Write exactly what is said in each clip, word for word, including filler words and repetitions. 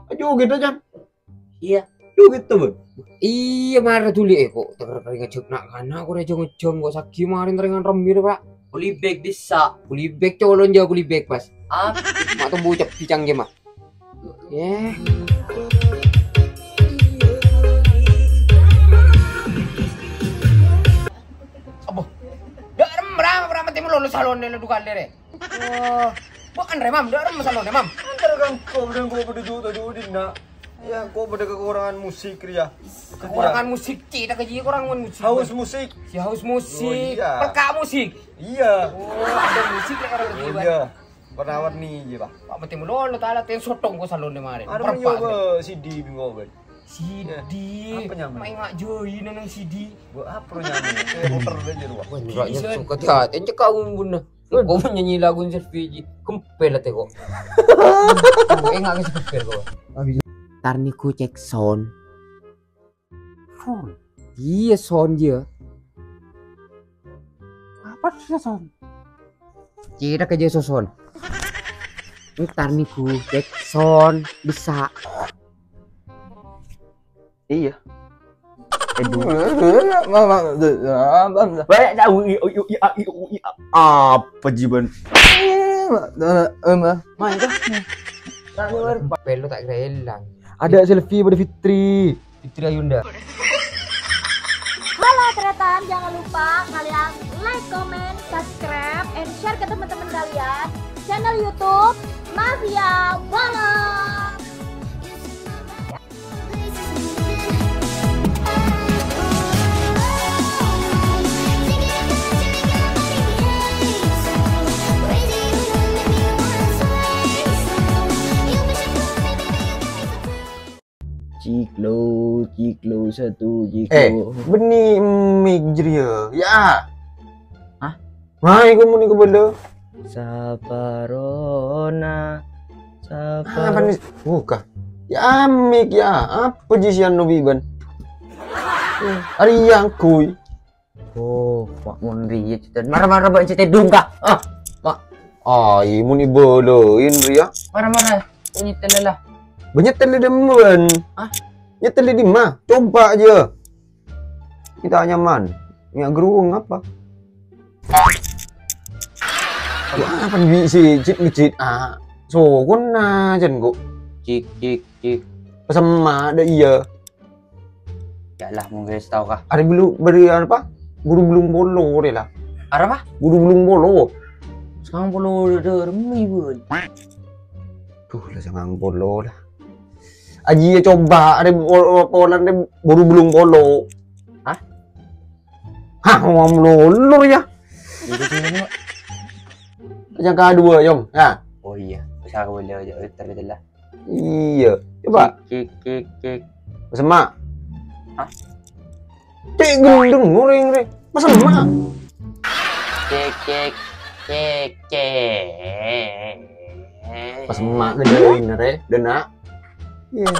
Ajo gitu, Chan. Iya. Yo gitu, Bun. Iyâ, marè dhuli, eh, kok ter-, ter-, ngejek na'-kana' kok rè jhâng-ngejhâng kok sagi marèn terèngan remmi rè, Pak. Polybag dissa'. Polybag colon jâ polybag, Mas. Ah, mak tembu cep bicang jâ, Mas. Yeh. Apa? Dâ' remma, remma, remma, timur lulus salon dulu kali rè. Oh, bukan rè, Mam, dâ' remma salon, Mam. Antar kan kau dan kau pada juta juta nak. Ya, kok pada kekurangan musik, Ria. Kekurangan musik, Ci, tak gaji kekurangan musik. Haus musik. Si haus musik. Oh, iya. Peka musik. Iya. Oh, ada musik lah, orang. Oh, iya. Warna-warni aja, Pak. Pak, mati mulu, lo tala ten sotong kok salon kemarin. Ada. Perempat nyoba nih. C D bingo, Bang. C D. Ya. Apa nyaman? Main ngak join nang C D. Buat apa nyaman? Kayak motor aja, Pak. Wah, enggak, suka hati. Encek kau, Bun. Kok nyanyi lagu Selfie, Ji? Kempel ate kok. Kok enggak ngasih kempel kok. Tar niku cek sound. Sound? Iya, sound dia. Apa sih sound? Kira kerja sound. Ntar niku cek sound bisa. Iya. Aduh. Mama, banyak tahu. I, i, i, i, i, i, apa jiban? Main kah? Pelo tak kira hilang. Ada selfie pada Fitri. Fitri Ayunda. Halo, Tretan, jangan lupa kalian like, comment, subscribe, and share ke teman-teman kalian channel YouTube Mafia Balon. Ciklo, ciklo satu, ciklo. Eh, bânnè mik jârèya. Ya. Hah? Mai kamu nih kebele. Saparona, saparo-, apa nih? Buka. Ya, mik, ya. Apa jisian Nobi, Ban? Ari yang kui. Oh, Mak, mon riya cètè. Mara-mara bâ' cètè dungka. Ah, Mak. Ai, mon ibâlâin riya. Mara-mara. Nyetel lah. Bâ' nyetel di dimma, Ban? Hah? Nyetel di dimma? Coba aja. Kita nyaman. Nya geruweng apa? Wah, apa bi' si cit ngecit? Ah, sokon na, Jan, kok. Cik, cik, cik. Pasemma' dâ' iyâ. Ya lah, monggo wis tao kah? Arè bulu-, bâri' apa? Buru bulung polo rè lah. Arapa? Buru bulung polo. Sangang polo dâ-, remmi, Bun. Duh, lah sangang polo lah. Aji ya coba, arè pol-, polan arè buru bulung polo. Hah? Hah, ngomong lolor ya. Iya, betul, Mak. Yang kedua, Yong. Ya. Oh iya, usaha boleh aja, terus lah. Iya, coba. Cik, cik, cik, cik. Pasemma'. Hah? Cek gendeng, ngoreng, re. Pasemma'. Cek, cek, cek, cek. Pasemma' gendeng, re. Dena. Iya.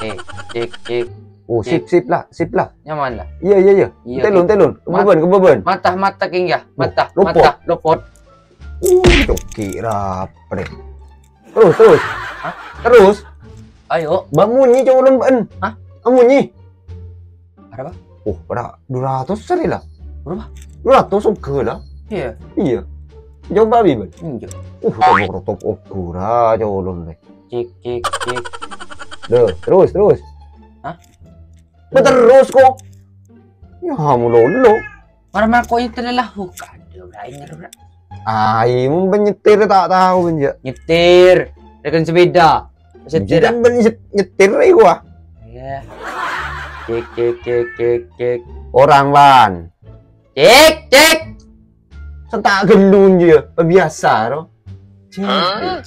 Eh, cek, cek. Oh, sip, sip lah, sip lah. Nyaman lah. Iya, iya, iya. Iya, telun, telun. Kebeban, kebeban. Mata, mata, king ya. Mata, lopot. Mata, lopot. Uh, coki rapre. Terus, terus. Hah? Terus. Ayo. Bâ' munyi colon bâ'en. Hah? Bâ' munyi. Ada apa? Oh, ada dua ratus seri lah. Berapa? Dua ratus oke lah. Iya. Iya. Coba, Bi, Bang. Iya. Uh, topok, topok, oh, gura colon, deh. Cek, cek, cek. Duh, terus, terus. Hah? Bâ' terus kok. Ya, kamu lolo. Mara mara ko' nyetir lah, oh, kadhe, ora nyetir, ora. Ai, mun bân nyetir ta' tao, bân, ya. Nyetir, dengan sepeda. Nyetir. Kan bân nyet-, nyetir, eh, wah. Iya. Cek, cek, cek, cek, cek. Orang, Wan. Cek, cek. Sè ta' ghâllu, ya. Biasa, ro. Cek. Hah?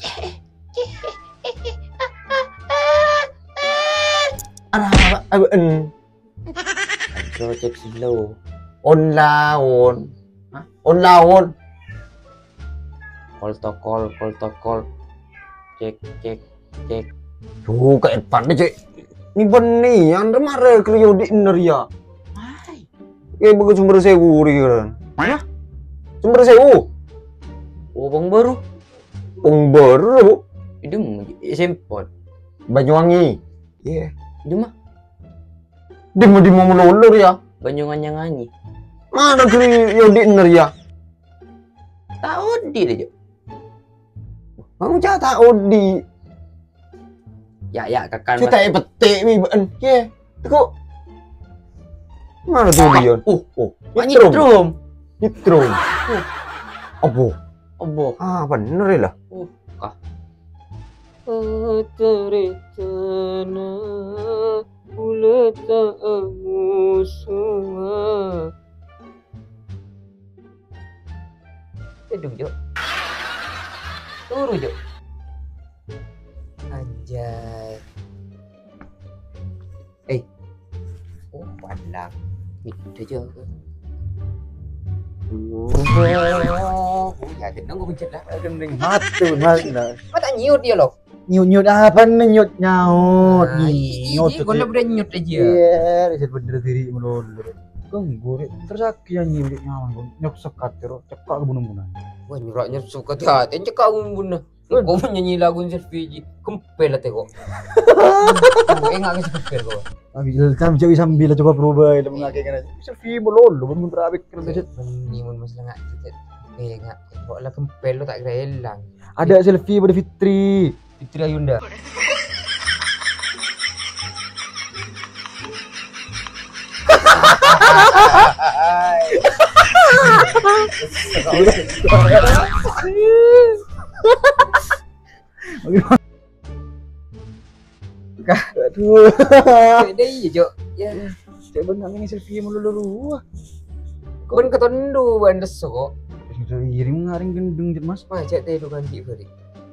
Ara, ara, en. Ayo cek slow. On laon. Hah? On laon. Call to call, call to call. Cek, cek, cek. Tuh, ka Irfan deh, cek. Ini benih, yang kemarin kerja di Indonesia. Hai. Ya, bagus Sumber Sewu, kan? Hah? Sumber Sewu. Oh, Bang Baru. Wong bârâ. Idem, S M P. Banyuwangi. Iyâ. Dimma? Dimma-dimma malolo rèya. Banyuwangi. Mana dâri yâ dinner yâ? Ta' odi' dâ, Jo. Mau ja ta' odi'. Yâ, yâ, kakan. Cè' ta' èpètè' wi bâ'en. Yè, teko. Mana tuh Dion? Uh, uh. Nyetrum. Nyetrum. Nyetrum. Uh. Abo. Abo. Ah, bener yâ lah. Uh, ah. Atarètana bulâ ta' amosowa. Tèdung, Jo. Turu, Jo. Anjay. Eh. Oh, padâ. Itu, Jo. Oh, ya, tenang, gua pencet dah. Gendeng mati, Mas. Mata nyiut dia, loh. Nyut-nyut apa nih, nyut nyaut? Nah, nyut, iya, iya, nyut. Iyâ, rèsèt bener diri malolo. Ganggu, rè. Terros sakè' nyut nyaut, nyut sekat, terros cekka' ka bun-bunan. Wah, nyurak nyut sekat, ya, ten cekka' ka bun-bunan. Kok nyanyi lagu selfie ji, kempel ate kok. Tuh, enggak ngasih kempel kok. Sambil, sambil, sambil coba berubah, itu mengakai kan. Selfie malolo, bun-bun terapik, keren banget. Ini mun masalah nggak, cecet. Eh, nggak, kok lah kempel lo tak kira hilang. Ada selfie pada Fitri. Fitri Ayunda. Aduh. Beda iya, Jo. Ya. Cek bener ini selfie mulu lu. Kon ketondu ban leso kok. Sudah iring ngaring gendeng, Jet, Mas. Wah, cek teh lu kan Cik Bari.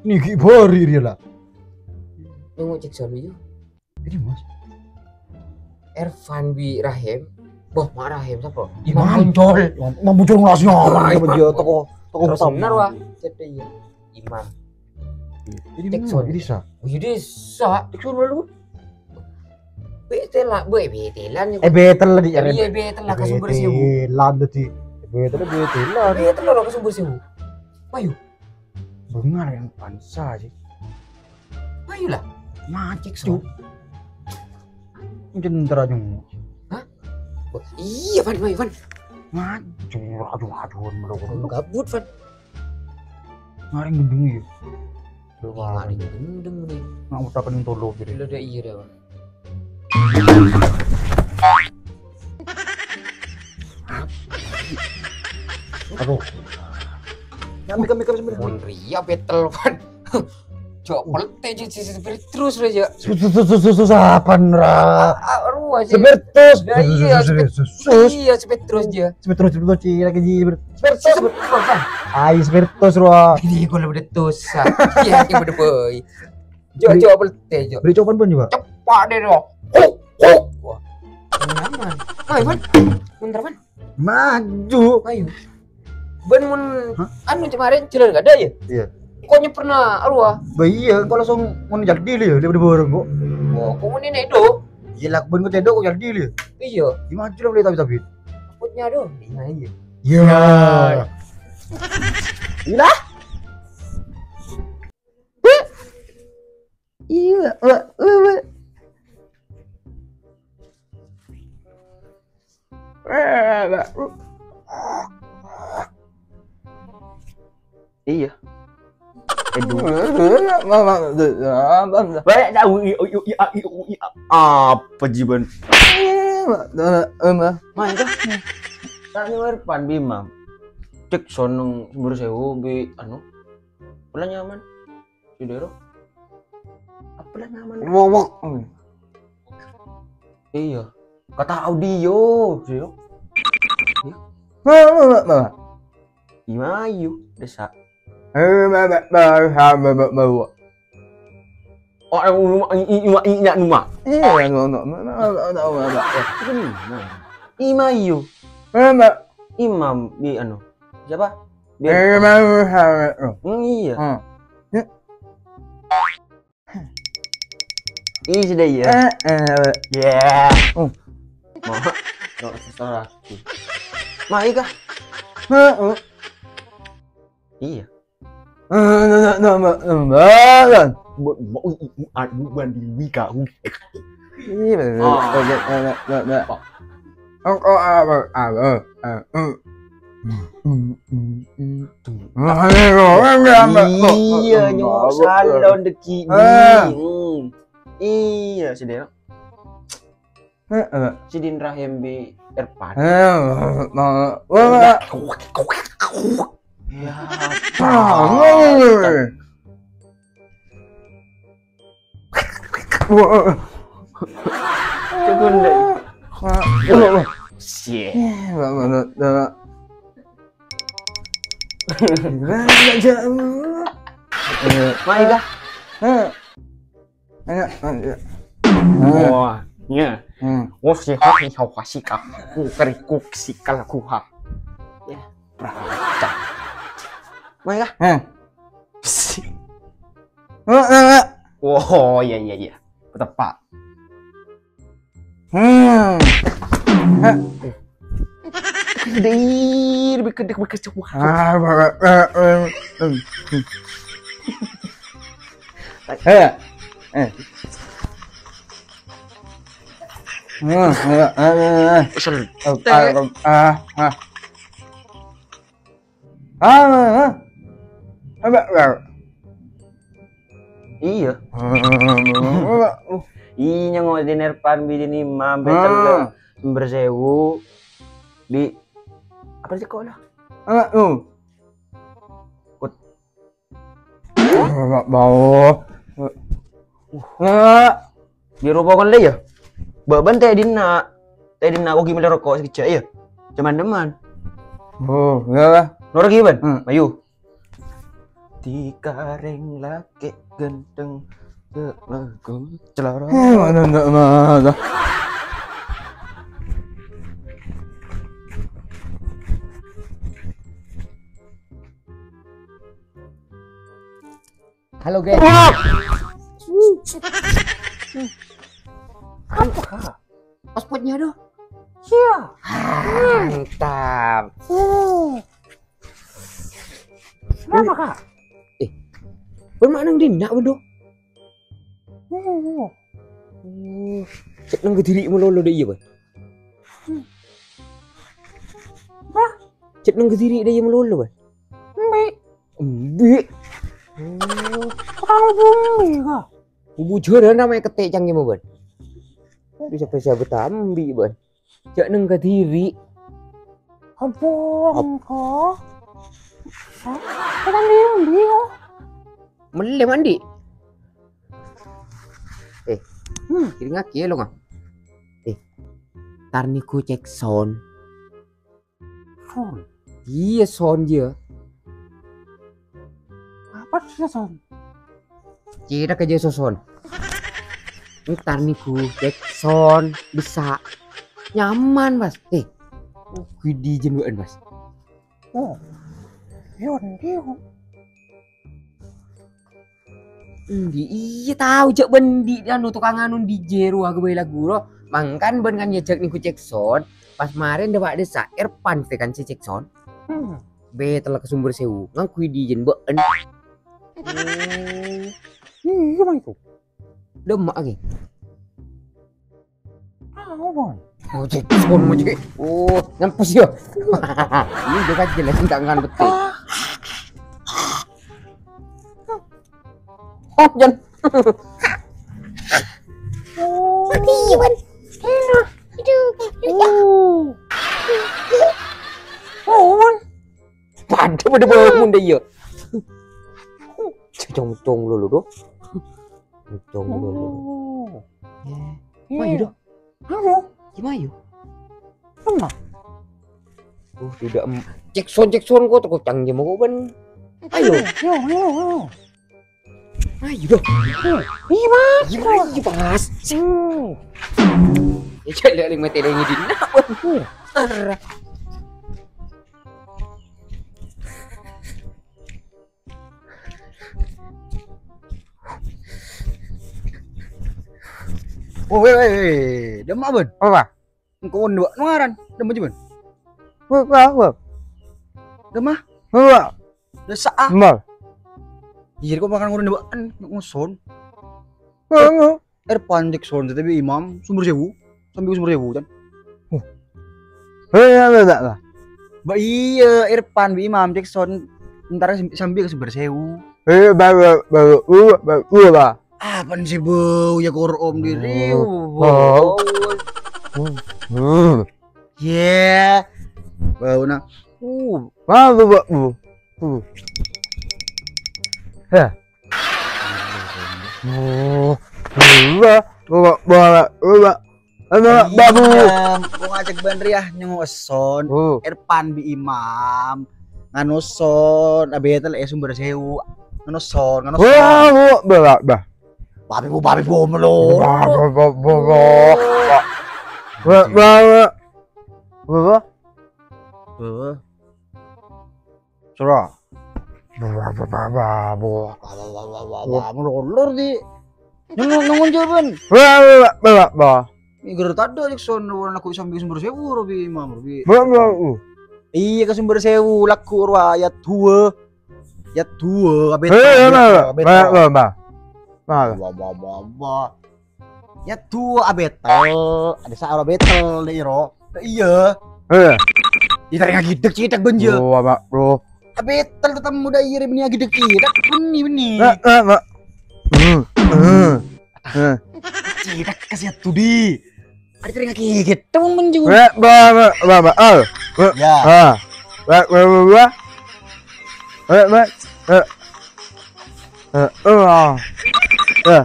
Ini Cik Bari dia lah. Yang mau cek selalu, yo. Ini, Mas. Ervan bi Rahim. Boh, Mak Rahim sapa? Imam. Imam Muncul. Imam, Imam Muncul ngelas nyaman. Imam Muncul, toko, toko terus utama. Bener, wah. Cek teh iya. Imam. Ini Jackson. Ini sa. Oh, iya, desa. Jackson mana lu? Betel lah, boy, betelan. Eh, betel lah di iya, betel lah, ke Sumber Sewu. Betelan tadi. Betel, betelan. Betel lah, ke Sumber Sewu. Ayo. Bengar yang pansa sih. Ayo lah. Macet, Cuk. Jendera nyung. Hah? Wah, iya, Van, ayo, Van. Ngajur, aduh, aduh, aduh. Gabut, Van. Ngaring gendeng ya. Ngaring gendeng nih. Nak udah pening tolo jadi. Lo ada iya dah, Bang. Aduh. Kami, kami, kami, kami. Mon ria betel, Van. Cok, pelte, Cok, Cok, Cok, terus, Raja. Sus, sus, sus, sus, sus, apa, Ra? Ah, ah, aduh, aja. Spiritus. Ya, iya, Spiritus. Iya, Spiritus, ya. Spiritus, Spiritus, Cok, lagi, Spiritus. Spiritus, Spiritus, Van. Ay, Spiritus, Ra. Ini gue lebih dosa. Iya, ini bener, boy. Cok, Cok, pelte, Cok. Beri copan pun juga. Cepat deh, Ra. Huk, huk. Wah. Aman. Ayo, Van. Bentar, Van. Maju. Ayo. Bân mon, hah? Anu, kemarin jalan nggak ada ya? Iya. Pokoknya pernah, aduh, ah. Bah, iya, kok langsung ngono jadi lho ya, daripada borong kok. Wah, kok ngono nek, Dok? Iya lah, bân kok cedok kok jadi lho ya? Iya. Gimana lah boleh tapi-tapi? Takutnya, Dok. Iya, iya. Iya. Iya. Iya, Wak, Wak, Wak. Iya. Aduh. Mama, banyak tahu, i, i, i, i, i, i, apa jiban? Main kah? Tak nyewer pan Bima. Cek sonong Sumber Sewu bi anu. Pernah nyaman. Sudara. Apalah nyaman? Wong, wong. Iya. Kata audio, sih. Iya. Mama, mama, mama. Imayu, desa. Eh, mama, mama, mama, mama. Oh, eh, uma, i, i, ima, i, nya, numa. Iya, no, no, no, no, no, no, no, no. Itu mana? Imayu. Mama. Imam, di anu. Siapa? Biar. Eh, mama, mama, mama. Hmm, iya. Hmm. Ih, sudah iya. Eh, eh, eh. Ya. Oh. Mau, mau sesuatu. Mai kah? Heeh. Iya. Eh, na-, na-, na-, na-, na-, Bu-, bu-, u-, u-, u-, a-, bu-, bukan di Wika. U-, Iya, Oh. Apa? Iya, nyok salon deki ni. Ah. Hmm. Iya, sedih. Heeh. Sidin Rahim bi Irfan. Heeh. Ya, Ah, Cukun deh. Wah. Shit. Wah. Mai dah. Hah. Ayo, ayo. Wah, ya. Hmm. Wah, si hak ni hau kasih kak. Ku keriku sikal ku ha. Ya. Mai lah. Hah. Hah, hah, hah. Oh, iya, iya, iya. Tepat. Hmm. Hah. Gede, lebih gede, lebih gede. Ah, ba-, ba-, ba-, em, em. Eh, eh. Hmm, eh, eh, eh, eh. Kesel. Oh, ah, ah, ah. Ah, ah, ah. Apa, apa? Iya. Ah, ah, ah, ah. Iya, ngodin Irfan bidin imam, Ah. betel Sumber Sewu. Di, apa sih kok lah? Ah, oh. Kut- Ah, ah, ah. Ah. Di roko kan le ya? Baban teh dinna. Teh dinna kogi mele roko sakejja' ya? Cuman deman. Oh, iya lah. Noro' gi, Ban? Hmm. Ayo. Tikareng laki ganteng, gak lagu celana. Eh, mana ndak mata? Halo, guys. Wah! Apa, Kak? Paspornya, doh. Iya. Ah, mantap. Oh. Kenapa, Kak? Eh, bân ma' neng dinna', bân, doh? Oh. Oh. Cè' neng Kediri malolo, dâ' iyâ, bân? Hmm. Hah? Cè' neng Kediri dâ' iyâ malolo, bân? Embi'. Embi'. Oh. Tao embi', Kak. Bubujur, namanya ketik cangkem, bân. Bisa-bisa betambi, bân. Jhâ' neng Kediri. Apa engko'? Hah? Bukan dia embi', oh. Mellè mandi. Eh, Hmm. kiring aki ya lo, Nga. Eh, tar niku cek sound. Son. Iyâ, son, iyâ. Apa sih, son? Kira kerja soson. Entar niku cek son bisa nyaman, Mas. Eh, oh, gede jenuan, Mas. Oh, yon, yon. Endi, iyâ tao jhâ' bân di anu tokang anu di jero aku bhâi lagu ro. Mangkana bân kan nyajhâk niku cek son. Pas marèn dâpa' dâssa Irfan tè kan sè cek son. Hmm. Bâtella ka Sumber Sewu, ngangghuy dijin bâ'en. Oh. Iyâ, Mang, itu. Dâmma' aghi. Ah, apa? Oh, cek son mo cek. Oh, ngampus ya. Ini juga jelas enggak ngan betul. Oh, jan. Oh. Mati, Wan. Aduh, aduh. Oh. Oh, Wan. Padâ, padâ bangun dâ' iyâ. Cong-cong lolo, doh. Cong lolo. Oh. Eh, mayu, doh. Halo. Gimana, yu? Apa? Oh, tidak, em, cek son, cek son, kok teko cang jam kok, bân. Ayo. Ayo, ayo, ayo. Ayo, doh. Iya, Mas. Iya, Mas. Iya, Mas. Hmm. Ya, cek lihat lima tele ini di nak, bân. Iya. Arah. Oh, weh, weh, weh. Dâmma, bân? Apa? Engko' won dua nuaran. Dâmma, jâ, bân? Wah, wah, wah. Dâmma? Wah. Dâssa, ah. Mal. Iyâ, kok makan ngorèng bâ'en, ngoson. Ngomong. Erpan Jackson, tetapi Imam, Sumber Sewu. Sambi Sumber Sewu, kan? Hei, ya, ya, ya, ya. Ba iyâ, Erpan bi' Imam Jackson. Entar sambi ka Sumber Sewu. Hei, ba, ba, ba, ba, ba, ba, ba. Apaan sih, Bu? Ya, kor om diri. Oh. Oh. Hmm. Hmm. Yè. Bâuna. Uh. Malu, Pak, Bu. Uh. Hah. Oh. Bola, bola, bola. Ana, Pak, Bu. Iyâ, kok ngajhâk bâ'en rèya nyongngo' èson. Oh. Erpan bi' Imam. Nganu èson, abètel è Sumber Sewu. Nganu èson, nganu èson. Wah, wah, bola, bah. Babi bu, babi bu, melo. Bah, bah, bah, bah, bah. Bah, bah, bah. Bah, bah. Heeh. Sura. Bah, bah, bah, bah, bah. Wah, wah, wah, wah, wah, wah, molor di. Nong, nong, nong, jawaban. Bah, bah, bah, bah, bah. Ini gara tadi Jackson, warna kuwi sambi Sumber Sewu, Robi, Imam, Robi. Bah, bah, uh. Iyâ, ka Sumber Sewu, lagu rowa ayat dua. Ayat dua, abet. Eh, abet, nah, abet, nah, abet. Nah, nah, nah. Nah. Wah, wah, wah, wah. Ya tuh, abetel. Ada sa'ara betel deh, iro. Iyâ. Eh. Iyâ, tadi ngagidek cidak, bân, jâ. Oh, apa, bro? Abetel tetemu dâ' iyâ, bânnè ngagidek cidak. Bânnè, bânnè. Nggak, nggak, nggak. Hmm, hmm, hmm. Cidak kasih tuh, di. Ada tadi ngagigit, temen, bân, jâ. Nggak, ba, ba, ba, ba, al. Nggak, ya. Ha. Nggak, nggak, nggak, nggak. Nggak, nggak, nggak. Eh, eh, ah. Eh.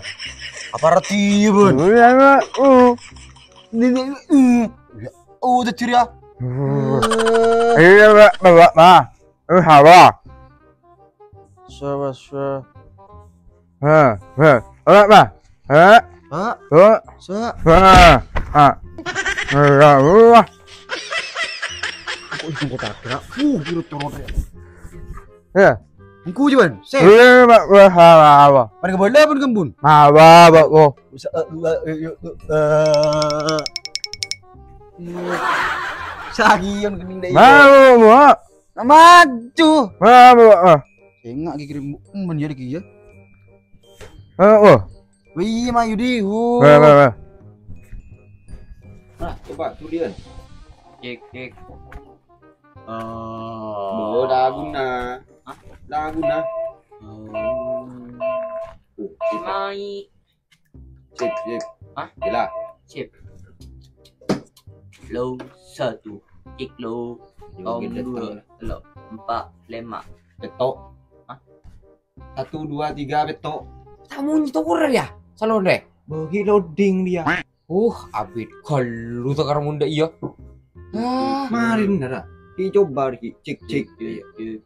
Apa artèna, Bun? Iya, Pak. Uh. Ini, ini, uh. Ya, oh, udah curi, ya. Uh. Eh. Iya, Pak. Pak, Pak, Pak. Eh, apa? Sawa, sawa. Hah, hah. Apa, Pak? Hah? Pak. Hah? Sa. Hah. Ah. Ya Allah. Kok itu kok ada? Uh, urut corot ya. Ya. Engko, Jon. Sip. Iya, Pak. Wah, apa, apa? Pada kebala pun kembun. Apa, Pak? Oh. Sa-, eh, eh, eh, eh, eh. Sagiyon kening dai. Mau, Pak. Nah, maju. Apa, Pak? Ah. Sengak gigi rem-, men ya iki ya. Ah, oh. Wih, maju di. Wah, wah, wah. Nah, coba tulian. Cek, cek. Oh. Bo, lagu na. Hah? Lagu na. Oh. Oh, sip. Mai. Sip, sip. Hah? Gila. Sip. Low satu. Cek low. Yo, om gitu, dua, tahu lah. Tello, empat, lima. Betok. Hah? Satu, dua, tiga, betok. Tamu nyetor ya? Salon deh. Bagi loading dia. Uh, abit kalu tekar munda iya. Ah. Marin, Dara. Ki coba, Ki. Cek, cek. Cek, cek.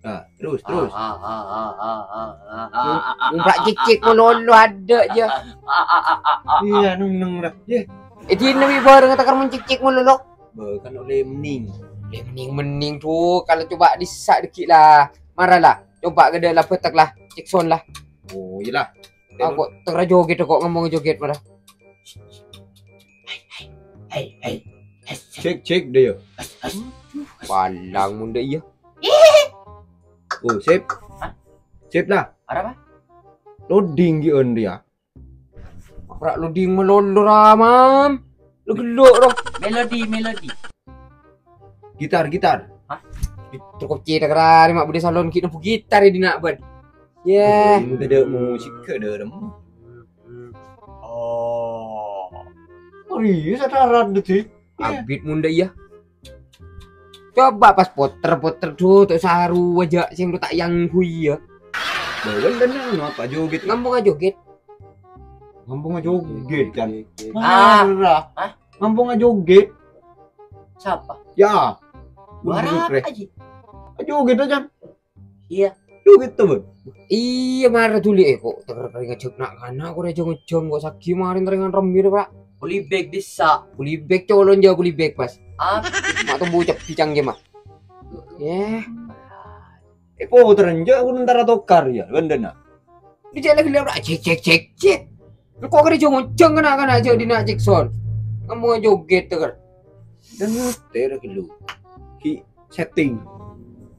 Nah, terus, terus. Ah, ah, ah. Nggak cek-cek melulu ada aja. Iya, neng, neng, dah. Iya. Itu yang nabi bareng tekar mencek-cek melulu. Bukan oleh mending. Oleh mending, mending tuh. Kalau coba disak dikit lah. Marah lah. Coba ke dalam petak lah. Cek sound lah. Oh, iyalah. Aku tengah joget kok, ngomong joget malah. Hei, hei. Cek, cek deh ya. Palang munda iya. Oh, sip. Hah? Sip lah. Arapa? Loading ki on dia. Ora loading melolo, Ramam. Lu gelo, Rom. Melodi, melodi. Gitar, gitar. Hah? Cukup cita kerani mak bude salon ki nembu gitar ya di nak ban. Ya. Ini ada musik ke dalam. Oh. Oh iya, sadar ada sih. Abit munda iya. Coba pas poter-poter tuh, tuh saru aja sing lu tak yang hui ya. Bawa dan apa joget? Ngambung aja joget. Ngambung aja joget kan. Ah. Marah. Hah? Ngambung aja joget. Siapa? Ya. Warap aja. Aja joget aja. Iya. Joget tuh, Bang. Iya, marah dulu eh kok. Teker kali ngejek nak kana kok aja ngejong kok sagi marin terengan remi deh, Pak. Polybag desa. Polybag colon jauh polybag pas. Ah. Mak tuh bocah bicang ge mah. Ya. Eh, po terenjak aku nentara tokar ya, bendena. Di jalan gila, cek, cek, cek, cek. Kok kena jong-jong kena, kena aja di nak Jackson. Kamu joget tuh kan. Dan ter dulu. Ki setting.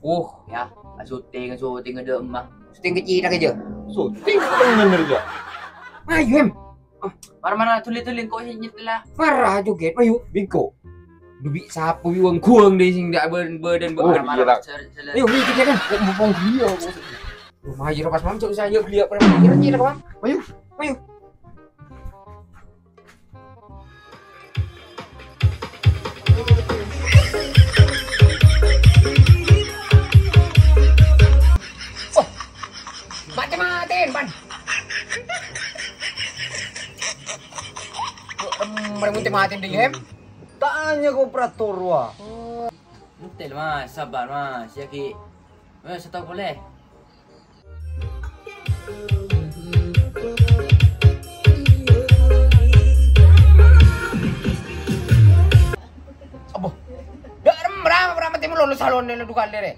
Oh, ya, syuting, syuting ada emah. Syuting kecil aja. Syuting bener ya. Ayo, Em. Ah, mara-mara tuli-tuli engko' sè nyetella. Mara joget, ayo. Bingko. Dubi sapo wi wong guwang deh sing ndak ben-, badan Oh, bener. Iya, mara-mara tak. Sel-, sel-, Ayo, ini kita kan. Kok mumpung dia. Rumah aja pas mamcok saya beli apa namanya? Kira-kira apa? Ayo. Ayo. Wah, mate-maten, Pan. Kok rem-, rem mate-maten dulu, Em? Tanya ke operator, wah. Entel, Mas, sabar, Mas. Ya, Ki. Eh, satu boleh. Apa? Ndak rem, rem, rem, mati melulu salonnya lu dua kali, re.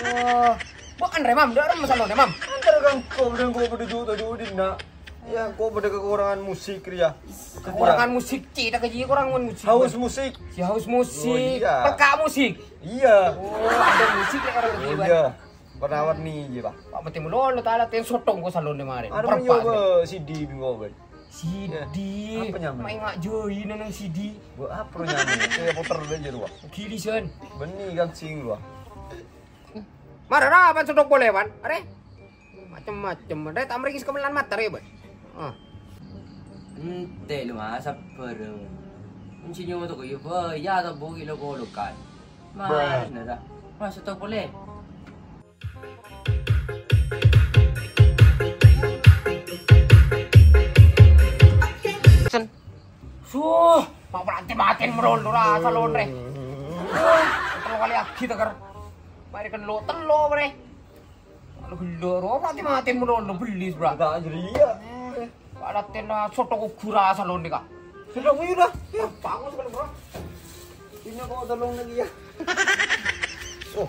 Oh, bukan, re, Mam. Ndak rem salonnya, Mam. Antar kan kau udah gua pada juta juta nak. Ya, kok pada kekurangan musik, ya. Kekurangan musik, Ci. Tak gaji kekurangan musik. Haus musik. Si haus musik. Oh, iya. Peka musik. Iya. Oh, ada musik, ya, kalau Oh, gitu, iya. Warna-warni, iya, Pak. Pak, mati melulu, tala, ten sotong kok salonnya kemarin. Anu, Perempat, nyoba Pak. C D bingo, Bang. C D. Ya, apa nyaman? Main ngak joi, neneng C D. Buat apa nyaman? Saya puter aja, dua. Gilisan. Beni kan sing, dua. Mara ra, Pan, sodok boleh, Pan. Are? Macem-macem. Are, ta' mrengis kemelan mata, re, Pan. Ah. Ente lu, Mas, sabar. Kunci nyoto ko, yo, boy. Ya, to, boy, lo kolokan. Mas, nara. Mas, sodok boleh. Sen. Suh, ma' peranti maten merolo ra salon re. Tello kali agi teker. Mari kan lo tello, bre. Lo gelo ro, peranti maten merolo belis, bra. Enggak, jadi iya. Palaten soto kugura salon nih, Kak. Sudah, ayo dah. Ya, bangun sekali, bro. Ini kok tolong lagi ya. Oh.